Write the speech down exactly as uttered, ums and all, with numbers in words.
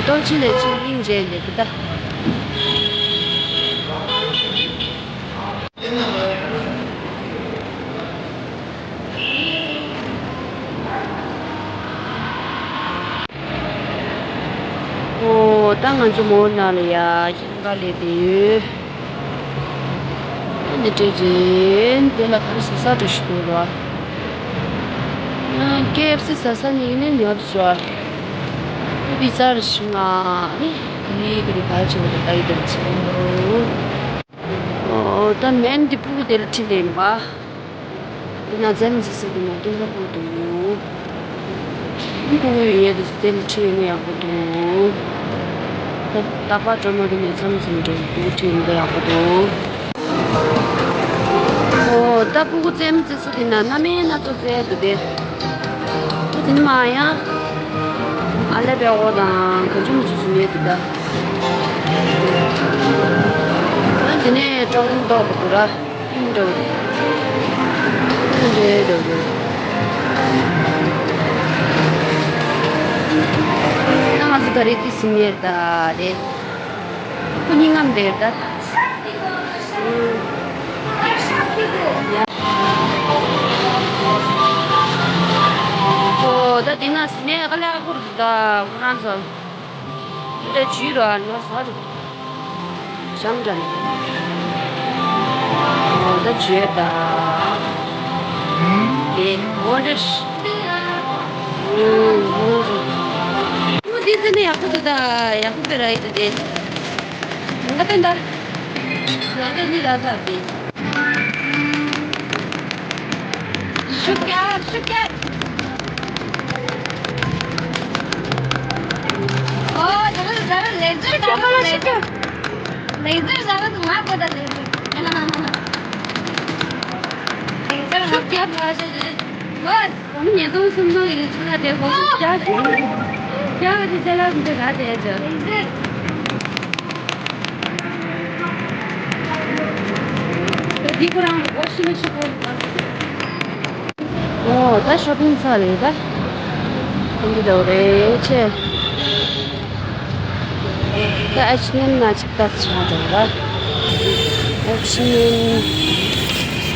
ཏོག་ཅི་ལས་ཅི་གླིང་རེད་ལས་ཀི་ད། ཨོ་ད་ང་ཚོ་མོ་ན་ལ་ཡ་ཤང་ཀ་ལས་དེ་ཡོད། ཨ་ནི་དེ་རེད་དེ་ལ་ག་རེ་ཟ་ས་འགྲོ་ཞིག་འདུག་ར། ཀེ་ཨེཕ་སི་ཟ་ས་ནི་ནི་ཉོབ་སོ། པི་ཙ་རེ་ཞིག་ང་ནི་ནི་ག་རེ་ག་ཅིག་འདུག་ད་ཡི་དེར་ཆེན་པོ། ཨོ་ད་མེན་འདི་ཕྲུ་གུ་དེ་ལ་ཁྲིད་ལེན་པ། འདི་ན་འཛེམ་འཛི་སི་འདི་ན་སྟོན་ཁ་པོ་འདུག་འདི་ཕྲུ་གུ་ཡོད་ཡས་འདི་དེ་ལ་ཁྲིད་ཡོད་ན་ཡག་པོ་འདུག་ད་ད་པ་སྒྲོལ་མ་འདི་ནས་མཚམས་མཚམས་འགྲོ་འདུག་ཁྲིད་ཡོད་ན་ཡག་པོ་འདུག་ཨོ་ད་ཕྲུ་གུ་འཛེམ་འཛི་སི་འདི་ན་སྣ་མིན་སྣ་ཚོགས་རྩེ་འདུག་སྟེ། ད་དེ་ནི་མ་ཡང་ཨ་ལེ་པའི་འོ་དང་ག་ཅུང་ཅུ་ཅུ་མེད་འདུག་ད། ཨ་དེ་ནས་ཀྲོང་ཏོག་གི་འདུག་ར། ཨིན་འགྲོ། ཨིན་འགྲོ་འགྲོ་འགྲོ། ད་ང་ཚོ་ད་རེས་དེ་སི་ནི་ཡར་ད་རེད། ཁོ་གཉིས་ངམ་རེད་ད། ཨོ་ད་དེ་ན་སི་ནི་ཡར་ག་ལེ་ཨ་ཁུར་ད་ཁོ་རང་ཚོ། འདི་ཇུས་ར་ནོར་ས་རུ། ཞང་དྲན། འོ་ད་ཇུས་ད། དེ་འོ་འདྲ་ཞིག་འོ་འདི་ཚེ་ནི་ཡག་པོ་འདུག་ད། ཡག་པོ་སྤེལ་ར་ཡི་ད་དེ། ང་ཏན་ད། ང་ཏན་ནི་ར་ད་དེ། شکر، شکر۔ او، ضرور، ضرور، لیزر، شکر، ضرور، شکر۔ لیزر، لیزر، ضرور، تم آپ کو لیزر۔ لیزر، شکر۔ بس۔ ཉིས་སྟོང་སུམ་སྟོང་གི་ཚོད་ལ་དེ་ཧོ་ཅག་ཅག་དེ་ཚེ་ལ་འདི་ག་དེ་ཅག་འདི་ཁོ་རང་ཝ་ཤིང་མེ་ཤིན་ཁོ་རང་། ཨོ་ད་ཤོ་པིང་ཚར་རེད་ད། འདི་འདྲ་རེད་ཆེ། ད་ཨེཆ་ཨེན་ཨེམ་ན་ཅིག་ལྟ་ཆ་འགྲོ་ར། ཨེཆ་ཨེན་ཨེམ།